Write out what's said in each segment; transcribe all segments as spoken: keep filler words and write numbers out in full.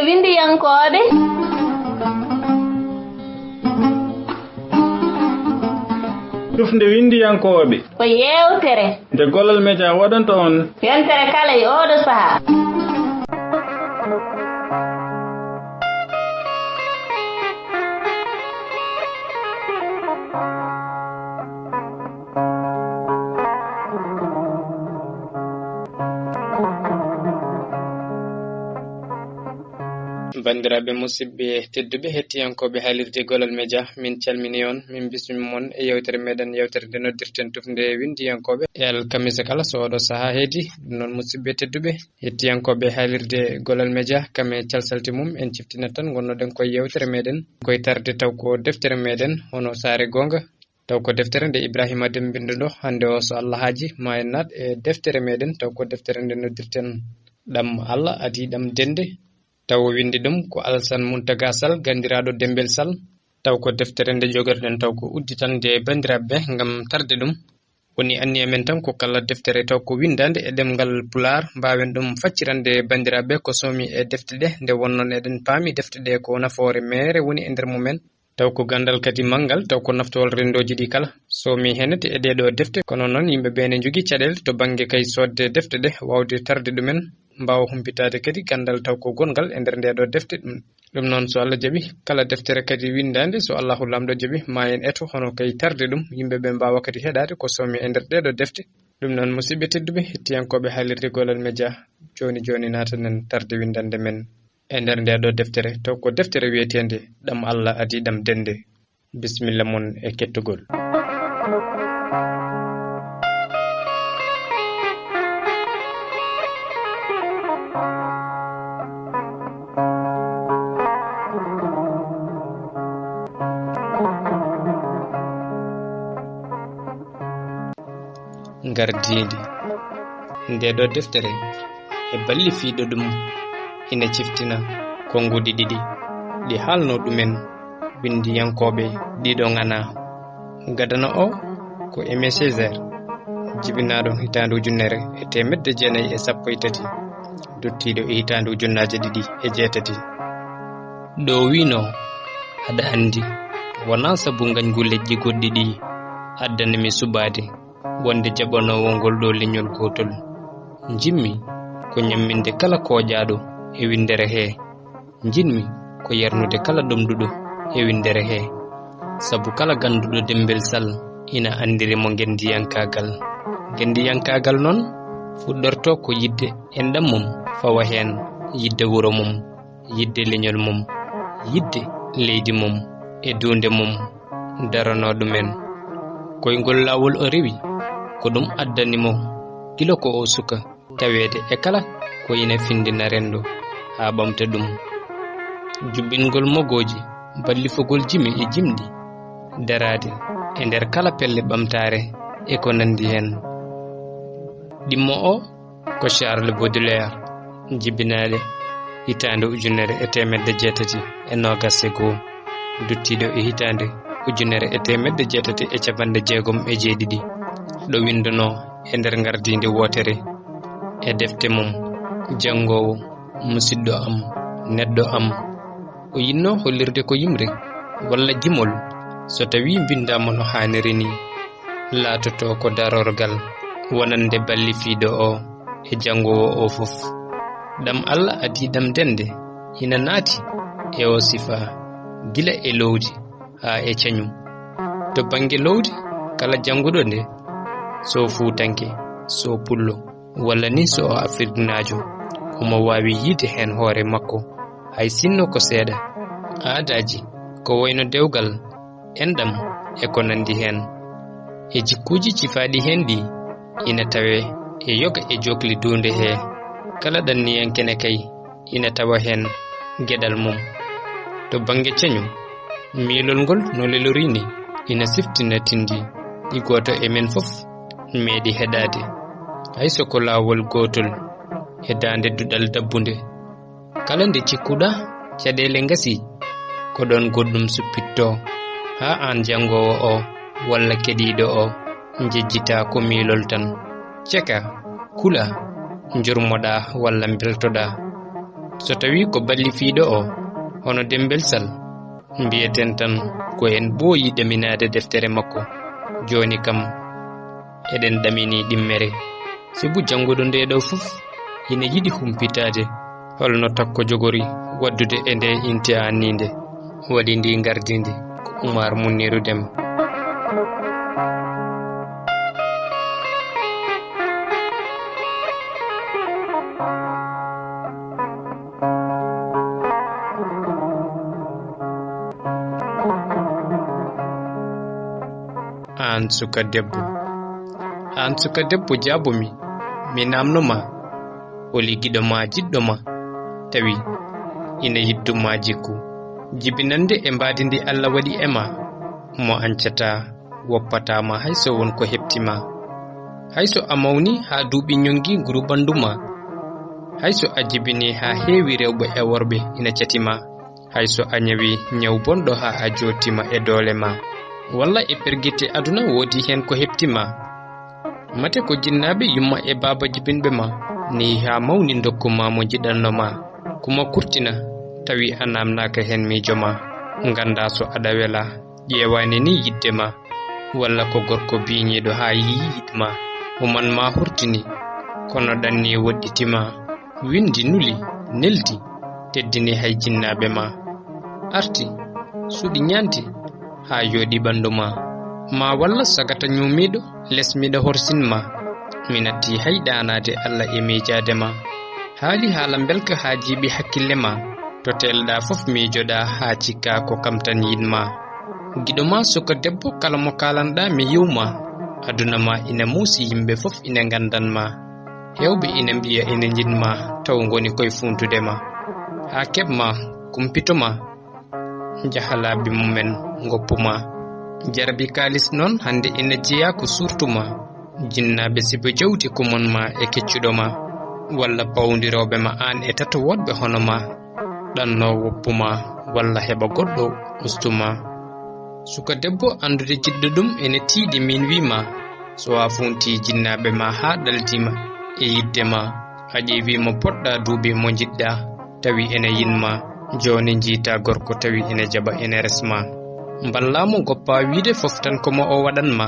Winndiyankooɓe. Tufnde winndiyankooɓe. Ko yeewtere. Nde Golol Media waɗanta on. Yontere kala e ooɗo sahaa. Banndiraaɓe, musidɓe tedduɓe, hettiyankooɓe haalirde Golol Media, min calmini on, min bismima mon e yewtere meɗen, yewtere nde noddirten tufnde winndiyankooɓe. E alkamisa kala so oɗo sahaa heedi. Ɗum noon, musidɓe tedduɓe, hettiyankooɓe haalirde Golol Media, kam e calsalti mum, en ciftinat tan ngonnoɗen koye yewtere meɗen, koye tarde taw ko deftere meɗen, hono Saare Goonga. Taw ko deftere nde Ibrahima Dembindo ɗo, hannde o so Allah haaji, ma en naat e deftere meɗen, taw ko deftere nde noddirten Ɗam Allah adii ɗam dende, taw o winndi ɗum ko Alsan Muntaga Sal, ganndiraaɗo Dembel Sal. Taw ko deftere nde jogorɗen, taw ko udditande banndiraaɓe ngam tarde ɗum. Woni anniya men tan ko kala deftere taw ko winndaande e ɗemngal Pulaar, mbaawen ɗum faccirande banndiraaɓe ko soomi e defte ɗe, nde wonnoon eɗen paami defte ɗe ko nafoore meere woni e nder mumen. Taw ko ganndal kadi manngal, taw ko naftowal renndooji ɗi kala. So mi henete e ɗee ɗoo defte, kono noon yimɓe ɓe ne njogii caɗeele to bannge kay soodde defte ɗe, waawde tarde ɗumen, mbaawa humpitaade kadi ganndal taw ko gonngal e nder ndee ɗoo defte. Ɗum, ɗum noon, so Allah jaɓi, kala deftere kadi winndaande, so Allahu Laamɗo jaɓi, ma en eto hono kay tarde ɗum, yimɓe ɓe mbaawa kadi heɗaade ko soomi e nder ɗee ɗoo defte. Ɗum noon, musidɓe tedduɓe, hettiyankooɓe haalirde Golol Media, jooni jooni naatanen tarde winndannde men e nder ndee ɗoo deftere, taw ko deftere wiyeteende Ɗam Allah adii ɗam dende. Bisimilla mon e kettugol. Ngardiindi. Ndee ɗoo deftere e ballifiiɗo ɗum ina ciftina konnguɗi ɗiɗi ɗi haalnoo ɗumen winndiyankooɓe ɗiɗo ŋanaa. Gadano o ko Aimé Césaire, jibinaaɗo hitaande ujunere e teemedde jeenayi e sappo e tati, duttiiɗo e hitaande ujunnaaje ɗiɗi e jeetati. Ɗo wiino, aɗa anndi, wonaa sabu ngañgu leƴƴi goɗɗi ɗi addani mi suɓaade wonde jaɓanoowo ngol ɗo leñol gootol. Njiɗmi ko ñamminde kala kooƴaaɗo e winndere hee. Njiɗmi ko yarnude kala ɗomɗuɗo e winndere hee. Sabu kala gannduɗo Demmbel Sal ina anndiri mo ngenndiyankaagal. Ngenndiyankaagal noon fuɗɗorto ko yiɗde enɗam mum fawa heen, yiɗde wuro mum, yiɗde leñol mum, yiɗde leydi mum e duunde mum daranoo ɗum en. Koyngol laawol o rewi, ko ɗum addani mo gila ko o suka, taweede e kala ko ina findina renndo haa ɓamta ɗum. Jubbingol mogooji, ballifogol jimi e jimɗi, daraade e nder kala pelle ɓamtaare e ko nanndi heen. Ɗimmo o ko Charles Baudelaire, jibinaaɗo hitaande ujunere e teemedde jeetati e noogas e goo, duttiiɗo e hitaande ujunere e teemedde jeetati e capanɗe jeegom e jeeɗiɗi, ɗo winndanoo e nder ngardiinde wootere e defte mum, Janngoowo, musiɗɗo am, neɗɗo am. O yiɗnoo hollirde ko yimre walla jimol, so tawii mbinndaama no haaniri nii, laatotoo ko darorgal wonande ballifiiɗo o e janngoowo o fof. Ɗam Alla adii ɗam dende, ina naati e o sifa, gila e loowdi haa e cañu. To bannge loowdi, kala jannguɗo nde, so fuutanke, so pullo, walla ni so o afirnaajo, omo waawi yiyde heen hoore makko, hay sinno ko seeɗa. Aadaaji, ko wayno dewgal, enɗam e ko nanndi heen. E jikkuuji cifaaɗi heen ɗi, ina tawee e yoga e jookli duunde hee. Kala ɗanniyanke ne kay, ina tawa heen geɗal mum. To bannge cañu, miilol ngol no lelorii ni, ina siftina tinndi ɗi gooto e men fof meeɗi heɗaade. Hay so ko laawol gootol e daande duɗal dabbunde. Kala nde cikkuɗaa caɗeele ngasii, ko ɗoon goɗɗum suppittoo, haa aan janngoowo o walla keɗiiɗo o njejjitaa ko miilol tan. Cekaa, kulaa, njurmoɗaa walla mbeltoɗaa. So tawii ko ballifiiɗo o, hono Demmbel Sal, mbiyeten tan ko en ɓooyi ɗaminaade deftere makko. Jooni kam, eɗen ɗaminii ɗimmere. Sibu jannguɗo ndee ɗoo fof ina yiɗi humpitaade holno takko jogori waɗdude e ndee inti aanniinde. Waɗi ndii ngardiindi ko Umaar Muniiru Dem. Aan suka debbo. Aan suka debbo, jaabo mi. Mi naamno ma, holi giɗo ma, jiɗɗo ma, tawi ina yiɗdu ma jikku. Jibinannde e mbaadi ndi Alla waɗi e ma, mo añcataa, woppataa ma hay so won ko heɓti ma. Hay so a mawni haa duuɓi ñonngi nguru ɓanndu ma, hay so a jibini haa heewi rewɓe e worɓe ina cati ma, hay so a ñawi ñaw bonɗo haa a jooɗtima e doole ma, walla e pergitte aduna woodi heen ko heɓti ma. Mate ko jinnaaɓe yumma e baaba jibinɓe ma, nehi haa mawni ndokku ma mo njiɗatno ma, kuma kurtina, tawi a naamnaaka heen miijo ma, ngannda so aɗa wela, ƴeewaani ni yiɗde ma, walla ko gorko biiñiiɗo haa yiyi yiɗ ma, human ma hurtini, kono ɗanni woɗɗiti ma, winndi nuli, neldi, teddini hay jinnaaɓe ma. Arti, suɗi ñaanti, haa yooɗi ɓanndu ma. Ma walla sagata ñuumiiɗo, lesmiiɗo horsin ma. Mi natti hay ɗaanaade Alla e miijaade ma. Haali haala mbelka haa jiiɓi hakkille ma. To teelɗa fof miijoɗa haa cikka ko kam tan yiɗ ma. Giɗo ma suka debbo kala mo kaalanɗa mi yiw ma. Aduna ma ina muusi, yimɓe fof ina nganndan ma. Heewɓe ina mbiya ina njiɗ ma, taw ngoni koye fuuntude ma. Haa keɓ ma, kumpito ma, njaha laabi mumen, ngoppu ma. Jarabi kaalis noon hannde ina jeyaa ko suurtu ma. Jinnaaɓe sibo jawdi kumon ma e keccuɗo ma, walla pawndirooɓe ma aan e tato woɗɓe hono ma. Ɗanno woppu ma, walla heɓa goɗɗo ustu ma. Suka debbo anndude jiɗɗo ɗum ene tiiɗi, min wi ma, so a fuunti jinnaaɓe ma haa ɗaldii ma e yiɗde ma, a ƴeewi mo poɗɗa duuɓi mo njiɗɗa, tawi ene yiɗ ma, jooni njiita gorko tawi ene jaɓa ene res ma. Mballa mo goppa wiide fof tan ko mo o waɗan ma.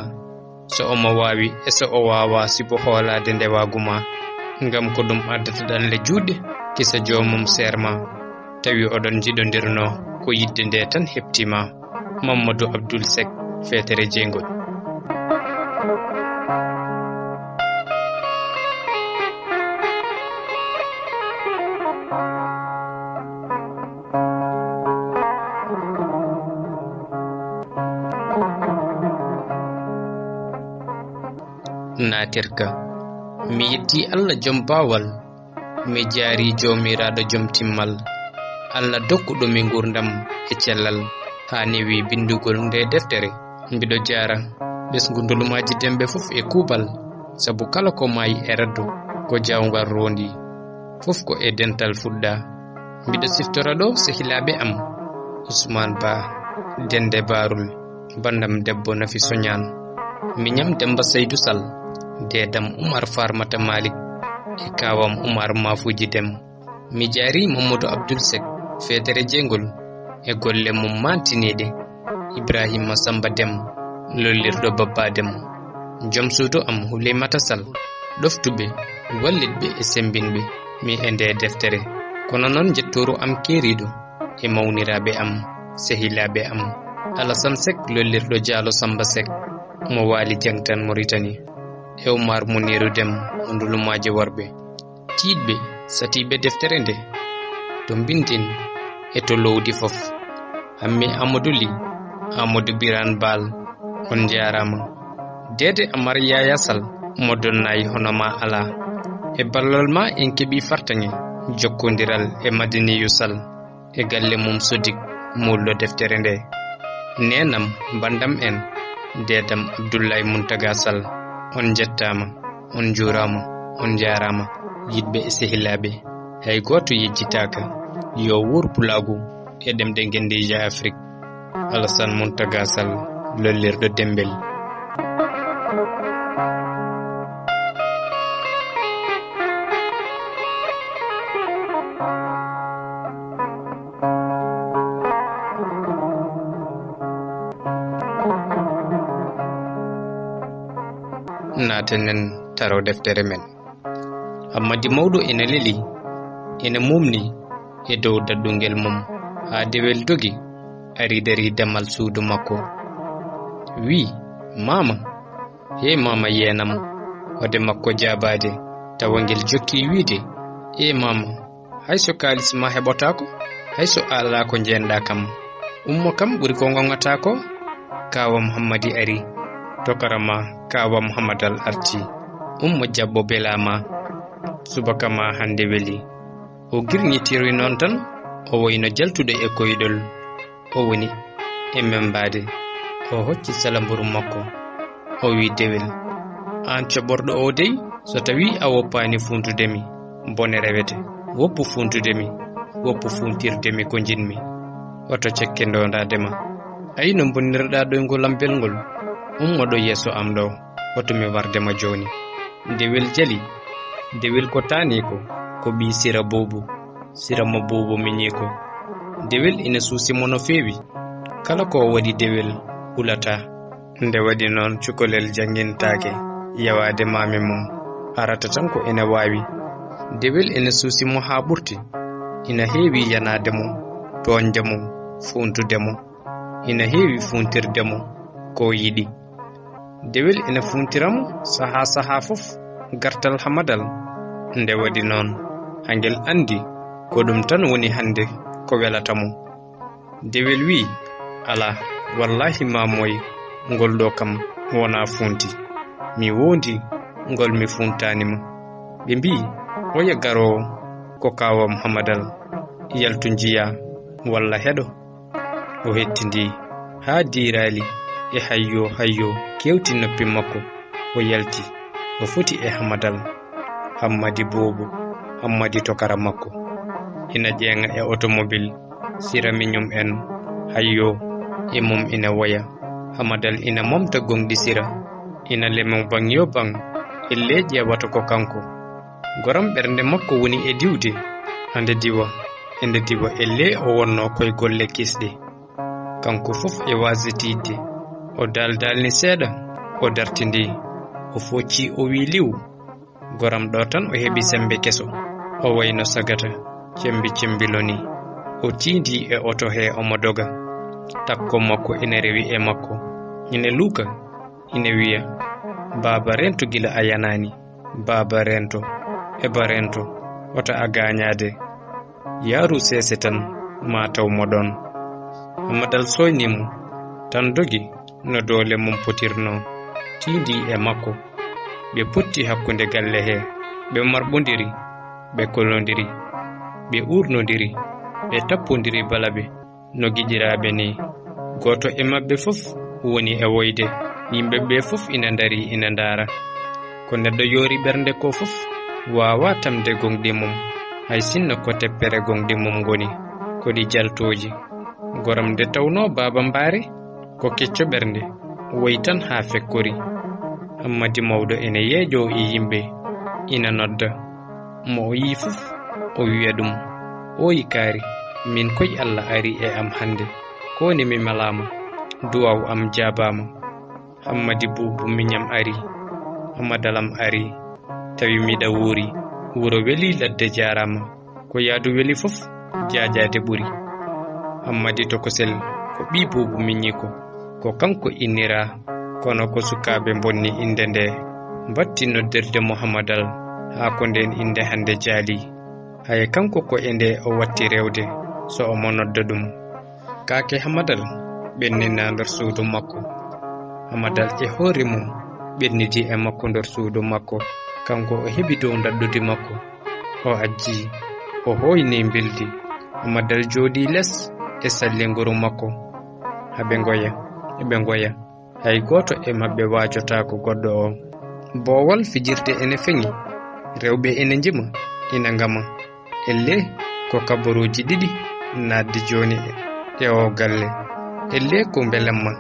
So omo waawi e so o waawaa, sibo hoolaade ndewaagu ma, ngam ko ɗum addata ɗanle juutɗe, kisa joomum seer ma, tawi oɗon njiɗondirnoo, ko yiɗde nde tan heɓti ma. Mamadou Abdoul Seck, feetere jeygol. Naatirka. Mi yetti Allah jom baawal, mi jaari Joomiraaɗo jom timmal, Allah dokkuɗo mi nguurndam e cellal, haa newi binndugol nde deftere. Mbiɗo jaara ɓesngu ndolumaaji Demɓe fof e kuuɓal, sabu kala ko maayi e raddu ko jaawngal roondi, fof ko e dental fuɗɗa. Mbiɗo siftora ɗo sehilaaɓe am, Usmaan Ba, Dennde Baarul, banndam debbo Nafi Soñaan, miñam Demmba Saydu Sal, deedam Umar Farmata Maalik e kaawam Umar Maafuuji Dem. Mi jaari Mamadou Abdoul Seck, feetere jeygol, e golle mum maantiniiɗe, Ibraahiima Sammba Dem, lollirɗo Babba Dem, jom suudu am Huleymata Sal, ɗoftuɓe, wallitɓe e semmbinɓe mi e nde deftere. Kono noon njettooru am keeriiɗo e mawniraaɓe am, sehilaaɓe am, Alasan Seck, lollirɗo Jaalo Sammba Seck, mo Waali Jaŋtan Moritani, e Umar Muniiru Dem mo Ndulumaaji Worɓe. Tiiɗɓe, satiiɓe deftere nde, to Mbinndin e to Lowdi fof. Hammi Amadou Ly, Amadou Birane Baal, on njaaraama. Deede Amar Yaya Sal mo Donnaay, hono ma alaa. E ballal ma en keɓi fartaŋŋe jokkondiral e Madaniyu Sal e galle mum Sodik, muulɗo deftere nde. Neenam, banndam en, deedam Abdullaay Muntaga Sal, on njettaama, on njuuraama, on njaaraama, yiɗɓe e sehilaaɓe. Hay gooto yejjitaaka. Yo wuur pulaagu e ɗemɗe ngenndiije Afrik. Alasan Muntaga Sal, lollirɗo Demmbel. nden taro deftere men. Hammadi mawɗo ina leli, ina mumni e dow daɗɗungel mum, haa dewel dogi, ari dari damal suudu makko. Wi, "Maama, hee maama yeenam." Wode makko jaabaade, tawa ngel jokki wiide, "E maama, hay so kaalis ma heɓotaako, hay so a alaa ko njeenɗaa kam. Ummo kam ɓuri ko ngonŋataa ko." Kaawa Muhammadi ari, tokara ma kaawa Muhammadal arti. Ummo jabbo belaama, subaka ma hannde weli. O girñitiri noon tan, o woyno jaltuɗo e koyɗol. O woni e membaade, o hocci salamburu makko, o wi dewel, "Aan coɓorɗo o dey, so tawi a woppaani fuuntude mi, bone rewete. Woppu fuuntude mi, woppu fuuntirde mi ko njiɗmi. Woto cekke ndondaade ma. Ay no mbonnirɗaa ɗoyngol am belngol, ummo ɗo yeeso am ɗo, woto mi warde ma jooni." Dewel jali, dewel ko taani ko, ko ɓii sira boobu. Sira mo boobo miñiiko. Dewel ina suusi mo no feewi. Kala ko waɗi dewel hulataa. Nde waɗi noon cukalel janngintaake yawaade maami mum, arata tan ko ina waawi. Dewel ina suusi mo haa ɓurti. Ina heewi yanaade mo, tooñde mo, fuuntude mo. Ina heewi fuuntirde mo ko yiɗi. Dewel ina fuuntira mo sahaa sahaa fof gartal Hamadal. Nde waɗi noon, hangel anndi ko ɗum tan woni hannde ko welata mo. Dewel wiyi, "Alaa, wallaahi maamoy ngol ɗo kam wonaa fuunti. Mi woondi ngol mi fuuntaani ma." Ɓe mbiyi, "Oya garoowo ko kaawam Hamadal, yaltu njiyaa walla heɗo." O hettindii haa diiraali e "Hayyo, hayyo" kewti noppi makko. O yalti, o foti e Hamadal. Hammadi boobo, Hammadi tokara makko. Ina ƴeeŋa e otomobil, sira miñum en, "Hayyo," e mum ina woya. Hamadal ina momta goŋɗi sira, ina lemo baŋ yo baŋ, ellee ƴeewata ko kanko. Goram ɓernde makko woni e diwde, ande diwa, ende diwa, ellee o wonno koye golle kisɗe. Kanko fof e waasde tiiɗde. O daaldaalni seeɗa, o dartindii, o foccii, o wii liw. Goram ɗo tan o heɓi semmbe keso. O wayno sagata, cemmbi cemmbiloni. O tiindii e oto hee omo doga. Takko makko ina rewi e makko, ina luuka, ina wiya, "Baaba reento gila a yanaani. Baaba reento, eba reento, wota a gaañaade. Yaaru seese tan, maa taw mo ɗoon." Hammadal sooynii mo, tan dogi no doole mum potirnoo, tiindii e makko. Ɓe potti hakkunde galle hee, ɓe marɓondiri, ɓe kolondiri, ɓe uurnondiri, ɓe tappondiri balaɓe no giƴiraaɓe nii. Gooto e maɓɓe fof woni e woyde, yimɓe ɓee fof ina ndarii ina ndaara. Ko neɗɗo yoori ɓernde koo fof waawaa tamde goŋɗi mum, hay sinno ko teppere goŋɗi mum ngoni, ko ɗi jaltooji. Goram nde tawnoo baaba mbaari ko kecco ɓernde, woyi tan haa fekkori. Hammadi mawɗo ina yeeƴoo e yimɓe, ina nodda. Mo o yii fof, o wiya ɗum, "Ooyi kaari, miin koy Alla arii e am hannde, ko woni mi malaama, duwaaw am jaabaama. Hammadi buubu miñam arii, Hammadal am arii, tawi miɗa wuuri, wuro welii, ladde jaaraama, ko yahdu weli fof, jaajaade ɓuri." Hammadi tokosel ko ɓii buubu miñiiko, ko kanko inniraa, kono ko sukaaɓe mbonni innde ndee, mbaɗti noddirde mo Hammadal, haa ko ndeen innde hannde jaalii. Haye kanko ko e nde o watti rewde, so omo nodda ɗum. Kaake Hammadal ɓenninaa nder suudu makko. Hammadal e hoore mum ɓennidi e makko nder suudu makko. Kanko o heɓi dow ndaɗɗudi makko. O ajji, o hooyni mbildi. Hammadal jooɗii les e sallinguru makko. Haɓe ngoya, eɓe ngoya. Hay gooto e maɓɓe waajotaako goɗɗo o. Boowal fijirde ene feŋi, rewɓe ene njima, ina ngama. Ellee ko kabaruuji ɗiɗi naatdi jooni e oo galle. Ellee ko mbelamma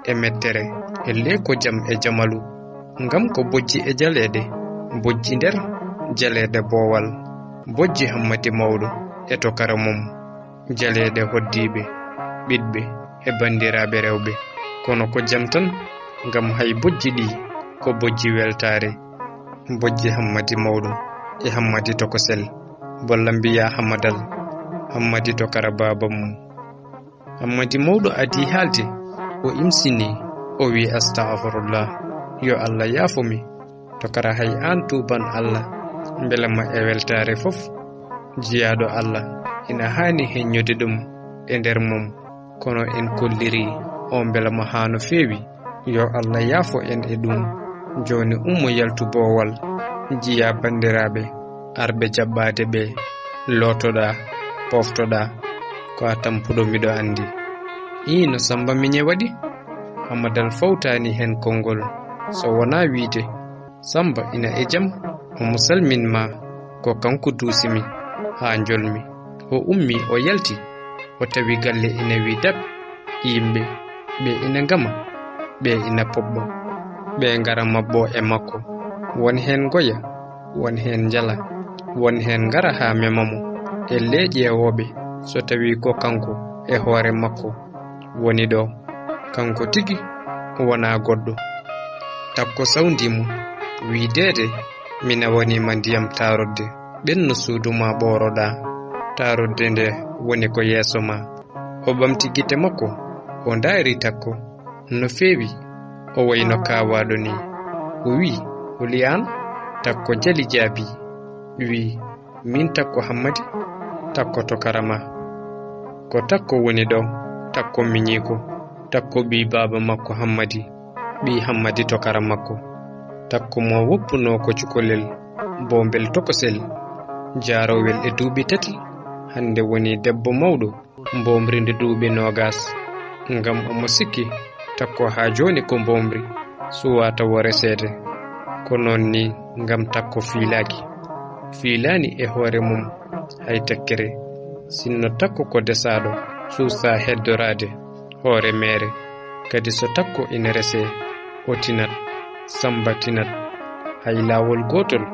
e mettere, ellee ko jam e jamalu. Ngam ko bojji e jaleeɗe, bojji nder jaleeɗe boowal, bojji Hammadi mawɗo e tokara mum. Jaleeɗe hoddiiɓe, ɓiɗɓe e banndiraaɓe rewɓe, kono ko jam tan, ngam hay bojji ɗi ko bojji weltaare, bojji Hammadi Mawɗo e Hammadi Tokosel, bolla mbiya Hammadal, Hammadi Tokara baaba mum. Hammadi Mawɗo adii haalde, o imsinii, o wiyi, "Astagfirullah, yo Allah yaafo mi." Tokara, hay aan tuuban Allah, mbela ma e weltaare fof. Jiyaaɗo Allah ina haani heññude ɗum e nder mum, kono en kolliri o mbela ma haa no feewi. Yo Allah yaafo en e ɗum. Jooni ummo yaltu boowal, jiya banndiraaɓe arɓe jaɓɓaade ɓe, lootoɗaa, pooftoɗaa, ko a tampuɗo miɗo anndi. Ii, no Sammba miñe waɗi? Hammadal fawtaani heen konngol, so wonaa wiyde, Sammba ina e jam, omo salmin ma, ko kanko duusi mi haa njolmi. O ummii, o yalti, o tawi galle ina wii dap, yimɓe ɓe ina ngama, ɓe ina poɓɓa, ɓe ngara maɓɓo e makko. Won heen ngoya, won heen njala, won heen ngara haa mema mo. Ellee ƴeewooɓe, so tawii ko kanko e hoore makko woni ɗo, kanko tigi wonaa goɗɗo. Takko sawndii mo, wii, "Deede, mi nawanii ma ndiyam taarorde, ɓenno suudu ma ɓooroɗaa. Taarorde nde woni ko yeeso ma." O ɓamti gite makko, o ndaari Takko no feewi, o wayno kaawaaɗo nii. O wii, "Holi aan?" Takko jali jaabii, wii, "Miin Takko Hammadi, Takko Tokara ma. Ko Takko woni ɗo, Takko miñiiko, Takko ɓii baaba makko Hammadi, ɓii Hammadi Tokara makko. Takko mo woppunoo ko cukalel, Boombel Tokosel, jaarowel e duuɓi tati, hannde woni debbo mawɗo." Mboomri nde duuɓi noogaas, ngam omo sikki Takko haa jooni ko mboomri, suwaa tawo reseede. Ko noon ni ngam Takko fiilaaki, fiilaani e hoore mum hay tekkere. Sinno Takko ko desaaɗo, suusaa heddoraade hoore meere. Kadi so Takko ina resee, o tinat, Sammba tinat. Hay laawol gootol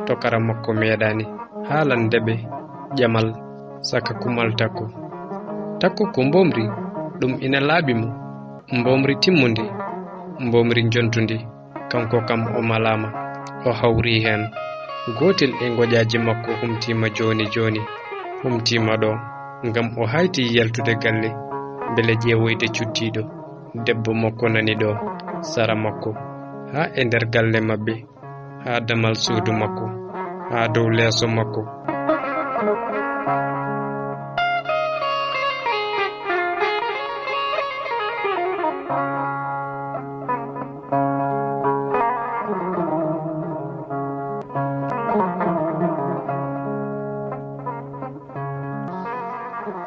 tokara makko meeɗaani haalande ɓe ƴamal saka kumal Takko. Takko ko mboomri, ɗum ina laaɓi mo. Mboomri timmundi, mboomri njontundi, kanko kam o malaama, o hawri heen. Gootel e ngoƴaaji makko humtiima jooni jooni, humtiima ɗo, ngam o hayti yaltude galle, mbele ƴeewoyde cuddiiɗo debbo makko nani ɗo, sara makko, haa e nder galle maɓɓe. Haa damal suudu makko, haa dow leeso makko.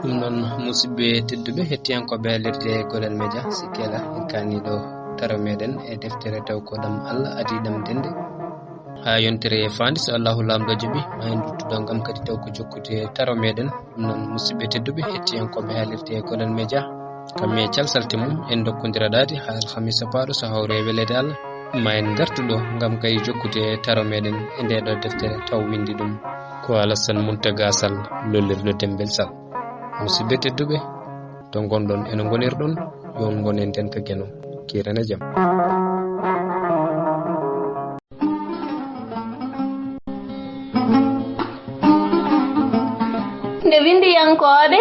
Ɗum noon, musidɓe tedduɓe, hettiyankooɓe halirde Golal Media, sikkela en kaani ɗo taro meɗen e deftere taw ko ɗam Allah adii ɗam dende. Haa yontere e faandi, so Allahu Laamɗo jaɓi, ma en nduttudo ngam kadi taw ko jokkude taro meɗen. Ɗum noon, musidɓe tedduɓe, hettiyankooɓe halirde Golal Media, kam e calsalte mum, en ndokkondira ɗaade haa alhamisa paaɗo, so hawre e weleede Allah, ma en ngartudo ngam kay jokkude taro meɗen e nde ɗo deftere taw windi ɗum ko Alassane Mountaga Sall, lollirɗo Dembel Sall. Musidɓe tedduɓe, to ngonɗon eno ngonirɗon, yo on ngon e nden ka Geno. Kiirane jam. Nde winndiyankooɓe.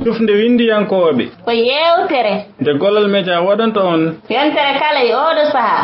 Tufnde winndiyankooɓe. Ko yeewtere. Nde Golal Media waɗanta on. Yontere kala e ooɗo sahaa.